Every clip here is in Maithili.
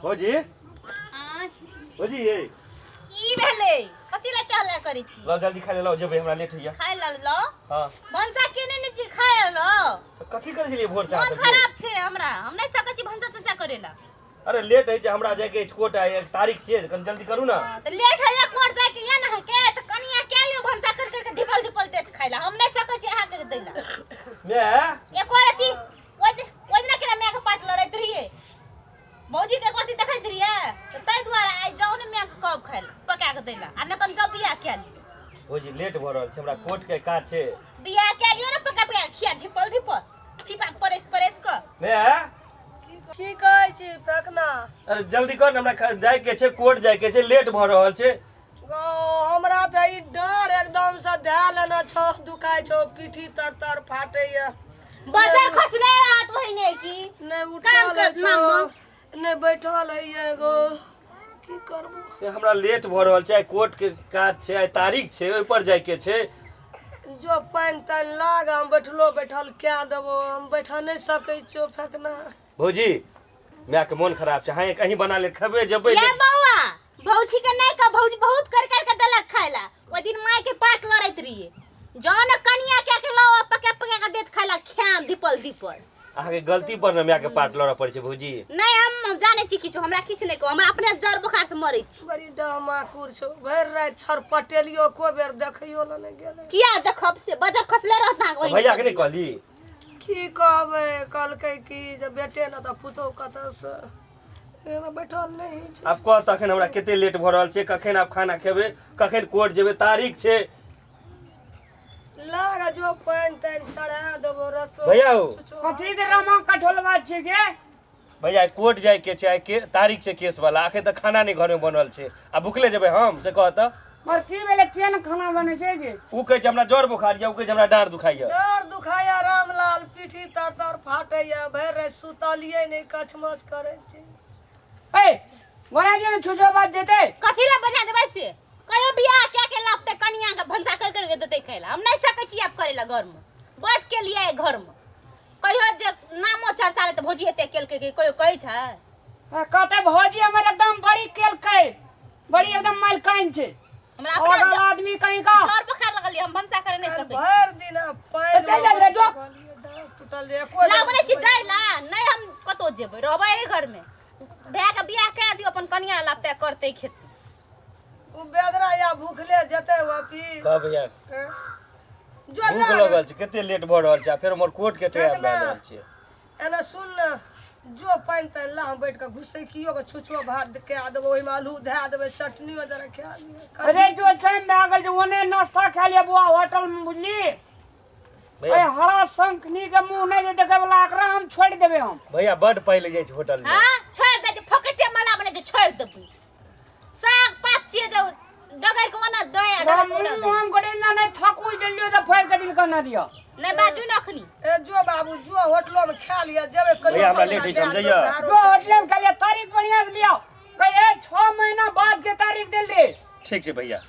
भौजी। आँय, भौजी ये। की भेलै? कथी लए टहला करै छी? लाओ जल्दी खाय ले, लाओ जेबै, हमरा लेट होइया। खाय लए लाओ। हाँ। भनसा केने नहि छी खाय लए लाओ। तऽ कथी करै छलियै भोर से मन अहाँ सब? खराब छै हमरा, हम नहि सकै छी भनसा तनसा करै लए। अरे लेट होइ छै हमरा, जाइके अछि कोर्ट, आइ एक तारीख छियै, कनि जल्दी करू ने। हाँ, तऽ लेट होइया कोर्ट जाइके या ने अहाँके, तऽ कनिया कए लियौ भनसा कर कर के धिपल धिपल देत खाय लए, हम नहि सकै छी अहाँके दै लए। माय। एको रति ओहि दिना केना मायके पाट लड़ैत रहियै, भौजी के एको रति देखैत रहियै, तऽ ताहि दुआरे आइ जाउ ने मायके कहब खाय लए पका के दै लए, आ नहि तहन जाउ बियाह कए लियौ। भौजी लेट भऽ रहल छै हमरा, कोर्ट के काज छै। बियाह कए लियौ ने, पका पका खिया झिपल झिपल छिपा परसि परसि कऽ। माय। की कहै छी फेकना? अरे जल्दी कर ने, हमरा जाय के छै कोर्ट, जाय के छै, लेट भऽ रहल छै। गौ, हमरा तऽ ई डाँड़ एकदम से धए लेने छौ, दुखाइ छौ, पीठी तर तर फाटैया। बजर खसले रहत ओहिने की नहि काम उठल कर होइ छौ, नाम। नहि बैठल होइया गो, की करबो? ए, हमरा लेट भऽ रहल छै, आइ कोर्ट के काज छै, आइ तारीख छै, ओहि पर जाय के छै। जो पानि तानि लाग, हम बैठलो बैठल कए देबो, हम बैठा नहि सकै छियौ फेकना। भौजी माय के मोन खराब छै, हाँ कहीं बना ले खेबै जेबै। ये बौआ, भौजी के नहीं कह, भौजी बहुत कर कर के देलक खाय ला। ओहि दिन माय के पाट लड़ैत रहिए, जौन कनिया के के लाओ पका पका के देत खाय ला, ख्याम धीपल धीपल। अहाँके गलती पर ने माय के पाट लड़ऽ पड़ै छै भौजी। नहीं हम जाने छी किछु, हमरा किछु नहीं कहो, हमरा अपने जर बुखार से मरै छी। बड़ी डहमाकुर छौ, भरि राति छरपटेलियो, एको बेर देखैयो लए नहि गेलै। किया देखब से बजर खसले रहत अहाँके ओहिने। भैया के नहीं कहली? की कहबै, कहलकै कि जे बेटे ने तऽ पुतहु कतऽसँ, एना बैठल नहि होइ छै। आब कह तखन हमरा कते लेट भऽ रहल छै, कखन आब खाना खेबै, कखन कोर्ट जेबै, तारीख छै। लाग जो पानि तानि चढ़ा देबो रसो। भैया हो। कथी के रामा कठोलवा छी गे? भैया कोर्ट जाय के छै, आइ के तारीख छै केस वाला, अखन तक खाना नहि घर में बनल छै, आ भुखले जेबै हम से कह तऽ। पर की भेलै, किया ने खाना बनै छै गे? उ कहै छै हमरा जर बुखार यऽ, उ कहै छै हमरा डाँड़ दुखाइया। डाँड़ दुखाइया रामलाल, पीठी तर तर फाटैया, भरि राति सुतलियै नहि, कछमछ करै छी। ए बना दियौ ने छुछो बात जेतै। कथी लए बना देबै से? कहियो बियाह कए के लाबतै कनिया के भनसा कर कर के देतै खाय लए, हम नहि सकै छी आब करै लए घर में, बट के लिए घर में कहियो जे नामो चर्चा नहि तऽ भौजी एते केलकै कि कहियो कहै छै? कहते भौजी हमर एकदम बड़ी केलकै, बड़ी एकदम मालकाइन छै। हमरा अपने अगल आदमी कहीं का जर बुखार लगल यऽ, हम भनसा करे नहि सकै छी। भरि दिन आ पानि चलि जाइ रे, जो। टूटल जे एको लाबै नहि छी जाय ला, नहि हम कतौ जेबै, रहबै एहि घर में। भाय के बियाह कए दियौ, अपन कनिया लाबतै करतै खेती। ओ बेदरा या भूखले जेतै ऑफिस। कह भैया। हैं? जो भूख लाग। लगल छै, कते लेट भऽ रहल छै, आ फेर हमर कोर्ट के टाइम भए रहल छै। एना सुन ने, जो पानि तानि ला, हम बैठ कऽ घुसैकियो के छुछुओ भात कए देबो, ओहिमे आलू धए देबै, चटनियो जरा खा लिअ। अरे जो टाइम भए गेल छै, ओने नाश्ता खा लिअ बुआ होटल में, बुझली? भैया। ए हरा शंखनी के मुंह नहि जे देखे वाला, एकरा हम छोड़ि देबै हम। भैया बड पहिले जाइ छै होटल में। हाँ छोड़ि दै छै, फोकटे मला बनै छै, छोड़ि देबै। साग पात छियै जे डगर के ओना दै आ डगर के ओना दै। हम गोटे ना नहि थकू देलियो तऽ फाड़ि के दिल कना दिअ। नहि बाजू ने अखनी। ए जो बाबू जो, होटलो में खा लिअ, जेबै कहियो। भैया, हमरा लेट होइ छै, हम जइयै। जो होटले में खा लिअ, तारीख बढ़िया से लिअ, कहिए 6 महीना बाद के तारीख देल रे। ठीक छै भैया।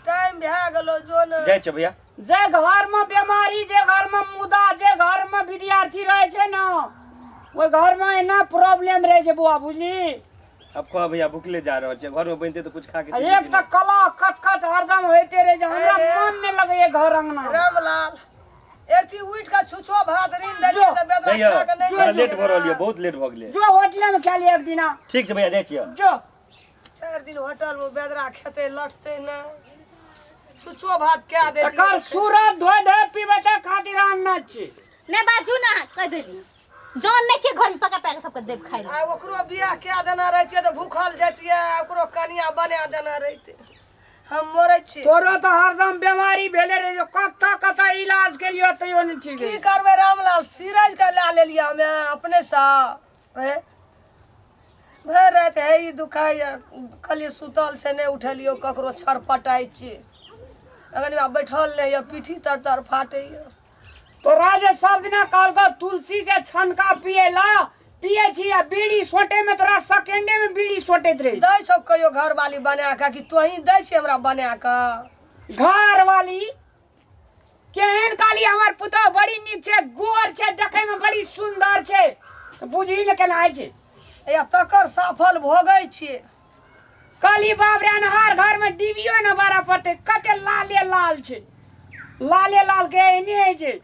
टाइम भए गेलो, जो ने। जाइ छै भैया। जे घर में बीमारी, जे घर में मुदा, जे घर में विद्यार्थी रहे छै ने, ओहि घर में एना प्रॉब्लम रहे छै बुआ, बुझली? अब कह भैया, भुखले जा रहल छै, घर में बनते तऽ कुछ खा के आ चलि एक जेतै। तऽ कला कच कच हरदम होइते रहे छै, हमरा अरे। मन नहि लगैया घर अंगना में। रामलाल एरती उठि कऽ छुछो भात ऋण देलियै जो। तऽ बेदरा भैया खा कऽ नहि हमरा लेट गेलियै। भऽ रहल यऽ, बहुत लेट भऽ गेलै। जो होटले में खा लिअ एक दिना। ठीक छै भैया, जाइ छियै। जो। 4 दिन होटल में बेदरा खेतै लटतै नहि, छुछो भात कए देतियै। एकर सूरत धोए धोए पीबै तऽ खातिर आनने छी। नहि बाजू ने अहाँ, कहि देली जौन नहि छै घर में पका पका सबके देब खाय लए। आ ओकरो बियाह कए देना रहितियै तऽ भूखल जैतियै, आ ओकरो कनिया बना देना रहितै, हम मरै छी। तोरो तऽ हरदम बीमारी भेले रहे जो, कतऽ कतऽ इलाज केलियो तैयो नहि ठीक की भेल। करबै रामलाल, सीरज के लए लेलियै हमे अपने सँ। हे भरि राति हे ई दुखाइए, कहलियै सुतल छै, नहि उठेलियौ, ककरो छरपटाइ छियै, अखन आब बैठल नहि यऽ, पीठी तर तर फाटैए। तोरा जे सब दिना कहलकौ तुलसी के छनका पिए ला, पिए छी आ बीड़ी सोटे में तोरा सेकेंडे में बीड़ी सोटैत रही। दै छौ कहियो घरवाली बना कऽ कि तोही दै छी हमरा बना कऽ? घरवाली केहन काली हमर पुतोह बड़ी नीक छै, गोर छै, देखै में बड़ी सुंदर छै, बुझही ने केना होइ छै। या तकर साफल भोगै छियै। कहली बाप रे, अन्हार घर में डिबियो न बारा पड़ते, कते लाले लाल छै, लाले लाल के एहने होइ छै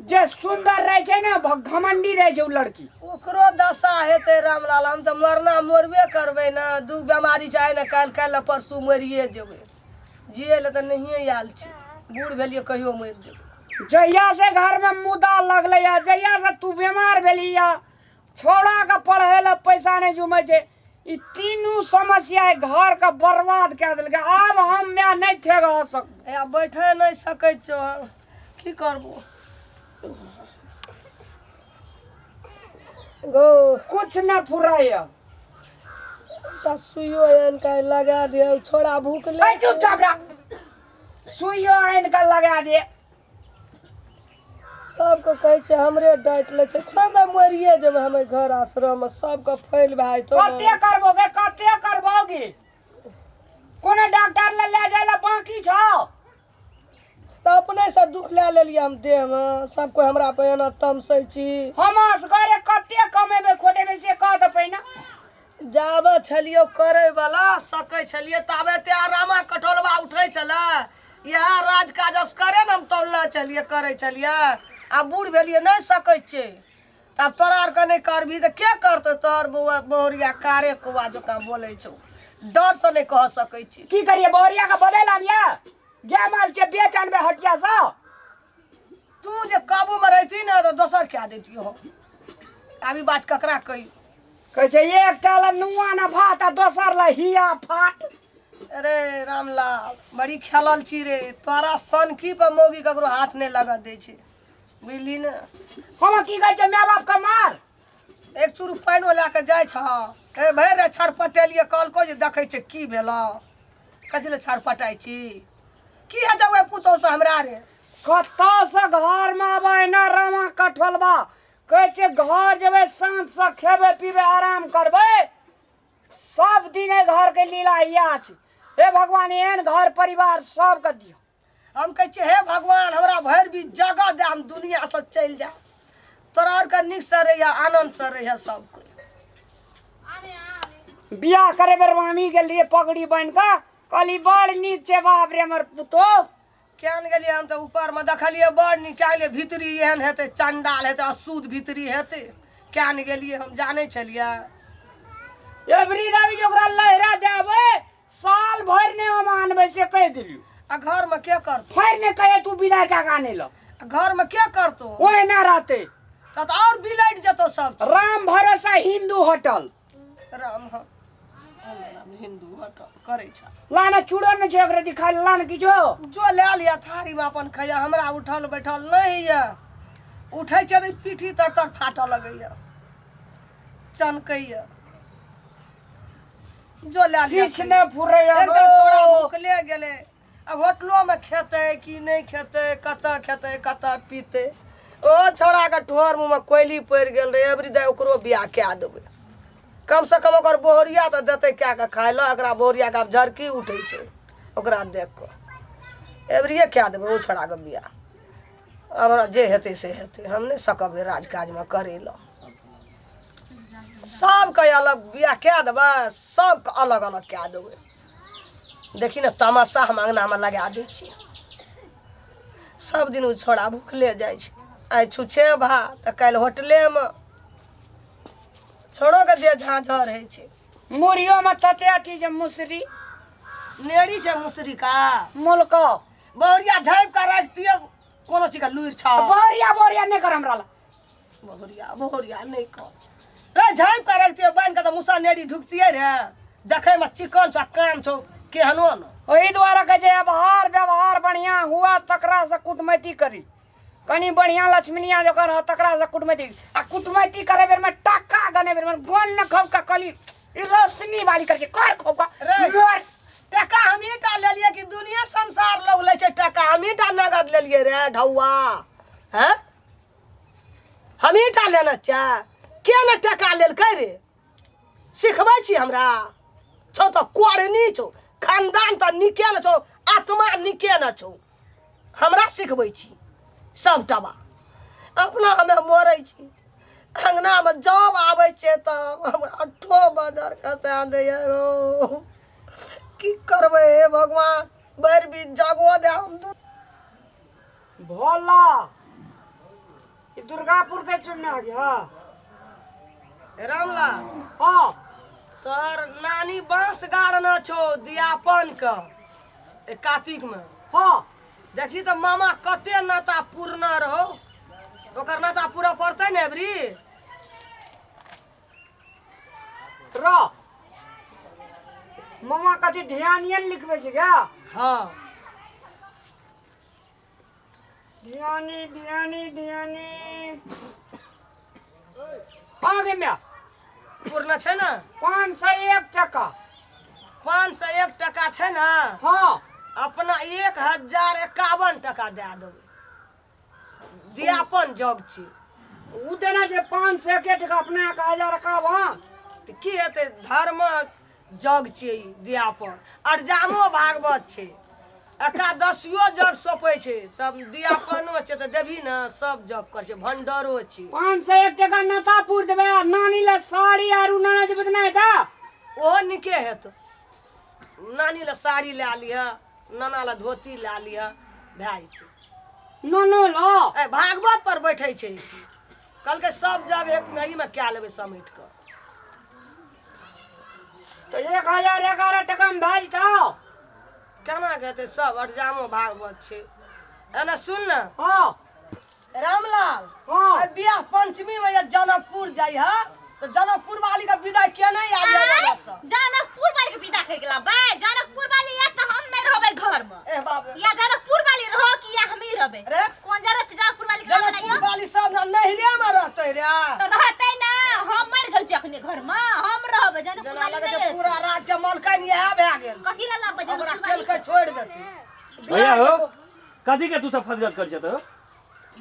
जे सुंदर रहै छै ने, घमंडी रहै छै उ लड़की। ओकरो दशा हेतै रामलाल, हम तऽ मरना मरबे करबै ने, दू बेमारी छै ने, काल्हि काल्हि ने परसू मरिए जेबै, जियै लए तऽ नहिए आयल छी, बूढ़ भेलियै कहियो मरि जेबै। जहिया से घर में मुदा लगलै या जहिया से तू बीमार भेली या छौड़ा के पढ़े ला पैसा नहीं जुमै छै, ई तीनू समस्या घर के बर्बाद कए देलकै। आब हम माय नहीं ठेक सकबो। ए बैठे नहीं सकै छौ, की करबो गो, कुछ न फुराय। एकटा सुइयो आनि कऽ लगा दियौ, छोड़ा भूख ले। चुपचाप रह, सुइयो आनि कऽ लगा दे। सबके कहै छै हमरे डाँटि लै छै, छोड़ि दे, मरिए जेबै हम एहि घर आश्रममे, सबके फैल भए जेतौ ने। कते करबोगे, कते करबोगे? कोनो डॉक्टर लए लए जाय लए बाकी छौ? तऽ अपनेसँ दुख लए लेलियै हम देहमे, सब कोइ हमरा पर एना तमसै छी। हम असगरे कते कमेबै खोटेबै से कह तऽ पहिने। जाबे छलियौ करै वाला सकै छलियै ताबे एते आरामा कठोलबा उठै छलै, इएह राज काज असगरे ने हम तौलने छलियै करै छलियै। आब बूढ़ भेलियै नहि सकै छियै, तऽ आब तोरा आरके नहि करबही तऽ के करतै? तोहर बौआ बहुरिया कारे कौआ जकाँ बोलै छौ, डरसँ नहि कह सकै छी। की करियै, बहुरिया के बदलि आनियै? गाय माल छै बेच आनबै हटिया सँ। तू जे काबूमे रहिती ने तऽ दोसर कए दैतियौ हम। आब ई बात ककरा कही? कहै छै एकटा लए नुआ न भात आ दोसर लए हिया फाट। अरे रामलाल, बड़ी खेलल छी रे, तोरा सनकी पर मौगी ककरो हाथ नहि लगऽ दै छै, बुझली ने? हम की कहै छै, माय बाप के मार। एक चूरू पानिओ लए कऽ जाइ छह? ए भरि रे छरपटेलियै, कहलको जे देखै छै की भेलौ, कथी लए छरपटाइ छी? की हेतै ओहि पुतोहसँ हमरा रे? कतऽसँ घरमे आबै ना रामा कठोलबा, कहै छै घर जेबै शान्तसँ खेबै पीबै आराम करबै, सब दिन एहि घरके लीला इएह छै। हे भगवान, एहन घर परिवार सबके दियौ। हम कहै छियै हे भगवान, हमरा भरि बीच जगह दे, हम दुनियासँ चलि जायब, तोरा आरके नीकसँ रहिए, आनन्दसँ रहिए सब कोइ। बियाह करे बेर मामी गेल रहियै पगड़ी बान्हि कऽ, कहली बड़ नीक छै बाप रे हमर पुतोह। केहन गेलियै हम तऽ ऊपरमे देखलियै बड़ नीक, क्या गेलियै भीतरी एहन हेतै, चण्डाल हेतै, अशुद्ध भीतरी हेतै, क्या नहि गेलियै हम, जानै छलियै। एबरी दाबी जे ओकरा लहरा देबै साल भरि नहि हम आनबै से कहि देलियौ। आ घरमे के करतौ? फेर नहि कहे तू विदाई कए कऽ आनै लए। आ घरमे के करतौ? ओहिना रहतै तब तऽ आओर बिलटि जेतौ सब चीज। राम भरोसा हिंदू होटल। राम हँ हिन्दू होटल करै छ। लाना चूड़ो नहि छै ओकरा दिखा, लान किछो। जो लए लिअ थारीमे अपन खैया, हमरा उठल बैठल नहि होइए, उठै छियै तऽ पीठी तर तर फाटऽ लगैए, चनकैए, जो लए लिअ। किछु नहि फुरैया। एकटा छोड़ा भूखले गेलै, आब होटलोमे खेतै कि नहि खेतै, कतऽ खेतै कतऽ पीतै? ओ छौड़ाके ठोर मुँहमे कोयली पड़ि गेल रहै, एबरी दाइ ओकरो बियाह कए देबै, कमसँ कम ओकर बोहरिया तऽ देतै कए कऽ खाय लए। एकरा बोहरियाके आब झरकी उठै छै ओकरा देख कऽ, एबरिए कए देबै ओ छौड़ाके बियाह। हमरा जे हेतै से हेतै, हम नहि सकबै राजकाजमे करै लए। सबके अलग बियाह कए देबै, सबके अलग अलग कए देबै। देखी ने तमाशा हम अङ्गनामे लगा दै छियै। सब दिन ओ छौड़ा भुखले जाइ छै, आइ छुछे भात तऽ काल्हि होटलेमे, छौड़ोके देह झाँझर होइ छै। मुड़ियोमे तते अथी छै मुसरी। नेड़ी छै मुसरी का मुलको बहुरिया झाँपि कऽ राखितियै, कोनो चीजके लुरि छौ? बहुरिया बहुरिया नहि कर हमरा लग। बहुरिया बहुरिया नहि कर रे, झाँपि कऽ राखितियै बान्हि कऽ तऽ मूसा नेड़ी ढुकतियै रे, देखैमे चिकन छौ आ काम छौ केहनो ने। ओहि दुआरे कहै छै व्यवहार व्यवहार बढ़िआँ हुआ तकरासँ कुटमैती करी, कनि बढ़िआँ लक्ष्मणिया जकर रहत तकरासँ कुटमैती। आ कुटमैती करे बेरमे टाका गने बेरमे गन ने खौका कली ई रोशनी वाली करके कर खौका रे। मोर टका हमही टा लेलियै कि दुनिया संसार लोग लै छै टका? हमही टा नगद लेलियै रे ढौआ? हैं, हमही टा लेने छियै? के ने टका लेलकै रे? सिखबै छी हमरा? छौ तऽ कोरनी छौ, खानदान तऽ नीके ने छौ, आत्मा नीके ने छौ, हमरा सिखबै छी सबटा बात। अपना हमे मरै छी। अंगनामे जब आबै छै तब हमरा ठो बजर खसा दैया हो। की करबै हे भगवान, भरि बीच जगो दे हम दू। भोला ई दुर्गापुर के चुनना गया। रामलाल। हाँ। तोहर नानी बांस गाड़ने छौ दियापन के ए कार्तिक में। हाँ। देखी तऽ मामा कते नाता पूर्ण रहो, ओकर नाता पूरा पड़तै ने अबरी। र मामा कथी ध्यान ये लिखबै छै क्या? हाँ। ध्यानी ध्यानी ध्यानी। हाँ गे म्या। पूर्ण छै ने? 501 टका। 501 टका छै ने? हाँ। अपना 1051 टका दए देबै, दियापन जग छी। उ देना छै 501 टका, अपना 1051। तऽ की हेतै, धर्म जग छियै ई दियापन, अरजामो भागवत छै, एकादशियो जग सौंपै छै, तब दियापनो छै तऽ देबही ने, सब जग करै छै, भंडरो छै। 501 टका नातापुर देबै आ नानी ला साड़ी आरू नाना जी बदना हेता। ओहो नीके हेतौ, नानी ला साड़ी लए लिह, नाना ला धोती लए लिह, भए जेतै। नानो ला। ए भागवत पर बैठै छै, कहलकै सब जग एक मे कए लेबै समेट कऽ। तो 1011 टका में भए जेतौ। केना के हेतै, सब अटजामो भागवत छै। एना सुन ने। हाँ। रामलाल। हाँ। आइ बियाह पंचमी में जे जनकपुर जाइ है तऽ जनकपुर वाली के विदाई के नहीं आबि आँय? जनकपुर वाली के विदा कर गेला बे, जनकपुर वाली या तऽ हम नहीं रहबै घर में। ए बाप रे। या जनकपुर वाली रहो कि या हम ही रहबै। रे? कोन जरूरत छै जनकपुर वाली के रहना? जनकपुर वाली सब ना नैहरे में रहतै रे। तऽ रहतै ना, हम मरि गेल छी अखने घर में, हम रहबै जनकपुर जेना वाली लगै छै नहि। पूरा राज के मलकाइन इएह भए गेल। कथी लए लाबबै ओकरा जनकपुर वाली? केलकै छोड़ि देतै। भैया हो, कथी के तू सब फजगत करै छ तऽ?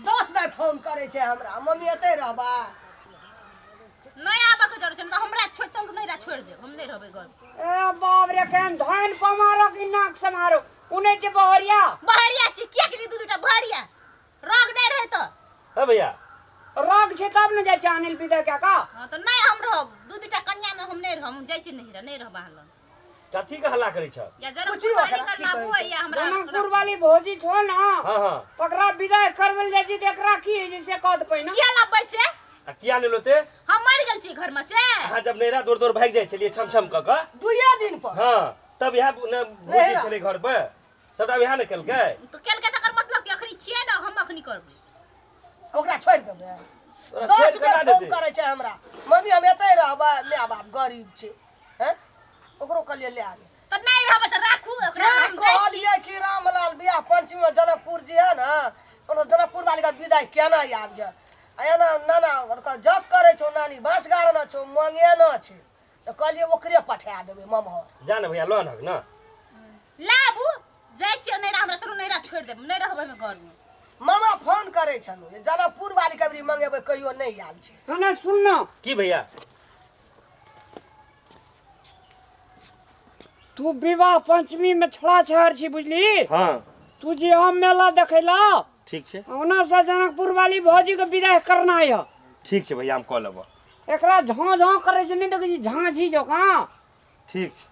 10 दाइ फोन करै छै हमरा, मम्मी एतै रहबा? नहि आबऽ के जरूरत छै, नहि तऽ हमरा छोड़ चलू, नहि रह छोड़ि देब, हम नहि रहबै घर में। ए बाप रे, केहन धान पमारो कि नाक से मारो उने छै बहरिया। बहरिया छी किया के लिए दू दूटा बहरिया रग नहि रहे तऽ? हाँ भैया। रग छै तब ने जाइ छै अनिल विदा के का। हाँ तऽ नहि हम रहब, दू दूटा कन्या ने हम नहि रहब, हम जाइ छी नहि रह, नहि रहब अहाँ लग। कथी के हल्ला करै छ? या जनकपुर पूछी वाली ओकरा, के की लाबू कहै छै? या हमरा। जनकपुर वाली भौजी छो ना? हाँ हाँ। तकरा विदाई करबल जाइ छी तऽ एकरा की होइ छै से कह दे पहिने। किया लाबबै से? आ किया नहि लोते? हम मरि गेल छी घर में से। अहाँ जब नैहरा दौड़ दौड़ भागि जाइ छलियै छम छम कऽ कऽ दुइये दिन पर। हाँ, तब इएह ने भोजी नैहरा। छलै घर पर, सबटा इएह ने केलकै। तऽ केलकै तकर मतलब कि अखनी छियै ने, हम अखनी करबै। ओकरा छोड़ि देबै? ओकरा 10 छोड़ि बेर केना फोन देतै? करै छै हमरा, मम्मी हम एतै रहबै, माय बाप गरीब छै। हैं, ओकरो कहलियै लए आने। तऽ नहि रहबै तऽ राखू जे ओकरा, हम जाइ छी। कहलियै कि रामलाल बियाह पंचमी में जनकपुर जे है ने, कोनो जनकपुर वाली के विदाई केना आबि जाय। आ एना नाना ओकरा जग करै छौ, नानी बाँस गाड़ने छौ, मंगेने छै, तऽ कहलियै ओकरे पठा देबै ममहर। जा ने भैया, लऽ आनहक ने। लाबू, जाइ छियै नहि हमरा, चलू नैहरा छोड़ि देब, नहि रहबै हम घरमे। मामा फोन करै छलहुँ जे जनकपुर वाली के अबरी मंगेबै, कहियो नहि आयल छै। ना ना सुन ना। की भैया? तू विवाह पंचमी में छोड़ा छहर छी बुझली? हाँ। तू जे हम मेला देखैला। ठीक छै। ओना से जनकपुर वाली भौजी के विदाई करना है। ठीक छै भैया, हम कऽ लेबो। एकरा झाँ झाँ करै छै, नहि देखै छी झाँझी जकाँ। ठीक छै,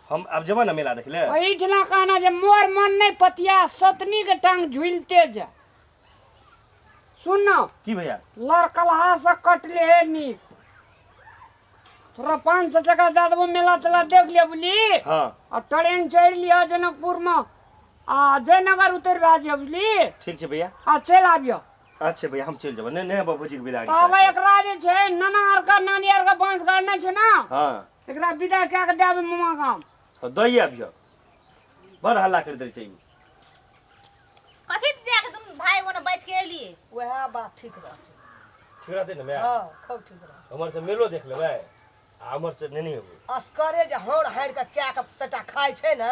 हम आब जेबै ने मेला देख ले। एहिठिना कहना जे मोर मन नहि पतिया, सतनी के टांग झुलते जा। सुन ना। की भैया? लड़कलहा से कटले हे नीक। तोरा 500 टका दए देबो, मेला तेला देख लिअ बुझली? हाँ। आ ट्रेन चढ़ि लिअ जनकपुर में आ जयनगर उतरि भए जाइए बुझली? ठीक छै भैया। आ चलि आबियौ। अच्छा भैया, हम चलि जेबै। नहि नहि बाबूजी के विदाई। तब एकरा जे छै नाना आर के नानी आर के बाँस गाड़ने छै ना? हाँ। एकरा विदा कए के देबै मामा गाम। हाँ, दही आबियौ, बड़ हल्ला करि दै छै ई। कथी जाके तुम भाई ओने बच के एलिए? वएह बात ठीक रहतै। ठीक रहतै ने माय? हाँ, खूब ठीक रहतै। हमर से मेलो देख लेबै आ हमर से नहि हेबै। असकरे जे हौड़ हारि के कए के सटा खाइ छै ने,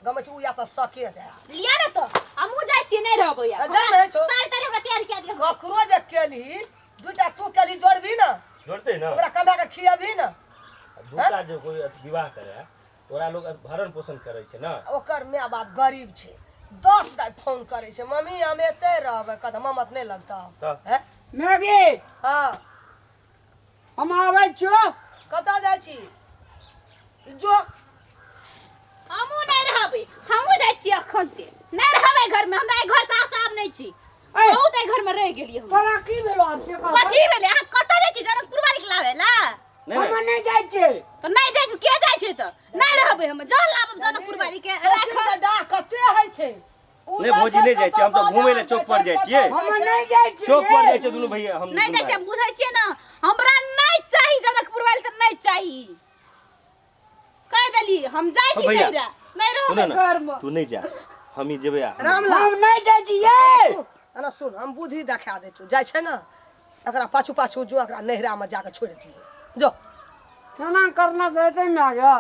गमै छै ओ या तऽ सके जाय। लिया ने तऽ हमहूँ जाइ छियै, नहि रहबै यार। जा ने छौ। सारी तारी हमरा तैयारी कए दिअ। ककरो जे केलही, दूटा तू केलही जोड़बही ने? जोड़तै ने। ओकरा कमा के खियेबही ने? दूटा जे कोई विवाह करे तोरा लोग भरण पोषण करै छै ने। ओकर माय बाप गरीब छै, 10 दाइ फोन करै छै, मम्मी हम एतै रहबै, कहतै ममत नहि लगतौ। तऽ? हैं? मैगी। हाँ। हम आबै छियो। कतऽ जाइ छी? जो। हमहूँ नहि रहबै, हमहूँ जाइ छियै अखन ते नहि रहबै घरमे। हमरा एहि घर से आशा आब नहि छी। ऐ। बहुत एहि घरमे रहि गेलियै हम। तोरा की भेलो आब से कह। कथी भेलै? अहाँ कतऽ जाइ छी जनकपुर वाली के लाबै ला? नहि हम नहि नहि जाइ छियै। तऽ नहि जाइ छी, के जाइ छै? तऽ नहि रहबै हम, जल लाबब जनकपुर वाली के सौतीन राखब। के डाह कते होइ छै? उ नहि जाइ भौजी, छै नहि जाइ छियै हम, कतऽ तऽ घुमै लए बाजार चौक पर जाइ छै, छियै। कतऽ हम जाइ छै। नहि जाइ छियै। चौक पर जाइ छियै दुनू भैया हम। नहि दुनू जाइ छियै, भाई। हम बुझै छियै ने, हमरा नहि चाही जनकपुर वाली, तऽ नहि चाही। कहि देली, हम जाइ छी। भैया, नैहरा नहि सुन रहबै ने घरमे। तू नहि जा, हमही जेबै आ रामलाल, हम नहि जाइ छियै। एना सुन, हम बुद्धि देखा दै छौ। जाइ छै ने, एकरा पाछू पाछू जो, एकरा नैहरामे जाके छोड़ि दिहे जो। केना करना से हेतै माय गे?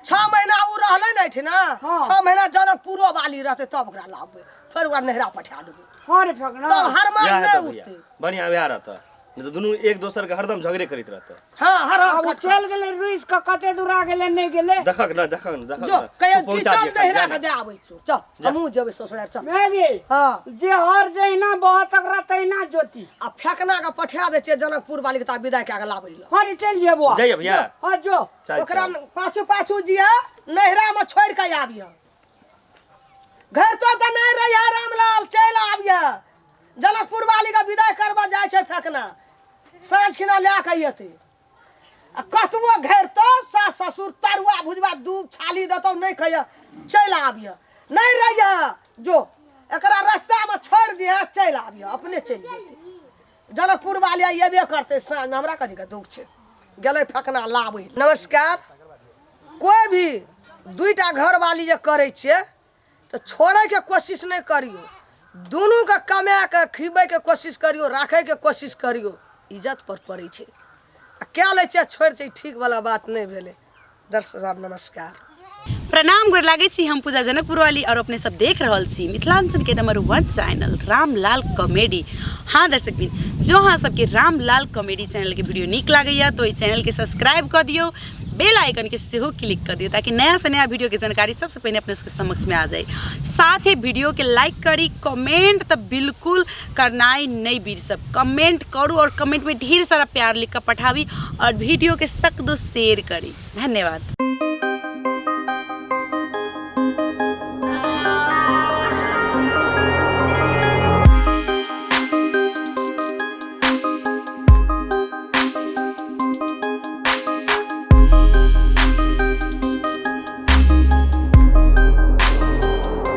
6 महीना ओ रहलै ने एहिठिना। हाँ। 6 महीना जनकपुरो वाली रहतै तब ओकरा लाबबै, फेर ओकरा नैहरा पठा देबै। हँ रे फेकना। तब हरमान इएह नहि हेतौ भैया। उठतै। बढ़िआँ वएह रहतै, नहि तऽ दुनू एक दोसर के हरदम झगड़े करैत रहतै। हाँ, हर हर आब ओ खट। चलि गेलै रुसि कऽ, कते दूर आ गेलै, नहि गेलै। देखक ने, देखक ने, देखक जो ने। कहियो तू पहुँचा चल दिहे खाली, नैहरा जा के ने। दे आबै छौ, चल। हमहूँ जेबै ससुरार, चल। माय गे। हाँ। जे हर जहिना बहत तकरा तहिना जोती। आ फेकना के पठा दै छियै जनकपुर वाली के, ता विदाई कए के लाबै लए। हँ रे, चलि जेबो। जाइए भैया। हँ, जो। चल, ओकरा चल। पाछू पाछू जिया, नैहरा में छोड़ के आबिय। घर तो तऽ नहीं रहिया रामलाल, चलि आबिय। जनकपुर वाली के विदाई करबा जाइ छै फेकना, साँझ खिना लए के एतै। आ कतबो घेरतौ सास ससुर, तरुआ भुजबा दूध छाली देतौ, नहि खैय, चलि आबिय। नहि रहिय, जो एकरा रास्तामे छोड़ि दिह, चलि आबिय, अपने चलि जेतै। जनकपुर वाली अयबे करतै साँझमे, हमरा कथीके दुःख छै? गेलै फकना लाबै। नमस्कार। कोइ भी दुईटा घरवाली जे करै छियै तऽ छोड़ैके कोशिश नहि करियौ, दुनूके कमाके खिबैके कोशिश करियौ, राखैके कोशिश करियौ। इज्जत पर पड़ै छै आ कए लै छियै, छोड़ि छै, ठीक वाला बात नहि भेलै। दर्शक साहब, नमस्कार। प्रणाम, गोर लागै छी। हम पूजा जनकपुर वाली और अपने सब देख रहल छी मिथिलांचल के नंबर 1 चैनल रामलाल कॉमेडी। हाँ दर्शक बिन, जो अहाँ सबके रामलाल कॉमेडी चैनल के वीडियो नीक लागैया तो एहि चैनल के सब्सक्राइब कऽ दियौ, बेल आइकन के सेहो क्लिक कऽ दियौ, ताकि नया से नया वीडियो के जानकारी सबसे पहिने अपने सबके समक्ष में आ जाए। साथ ही वीडियो के लाइक करी, कमेंट तऽ बिल्कुल करनाइ नहि बीर सब, कमेंट करू और कमेंट में ढेर सारा प्यार लिख कऽ पठाबी और वीडियो के सक दो शेयर करी। धन्यवाद।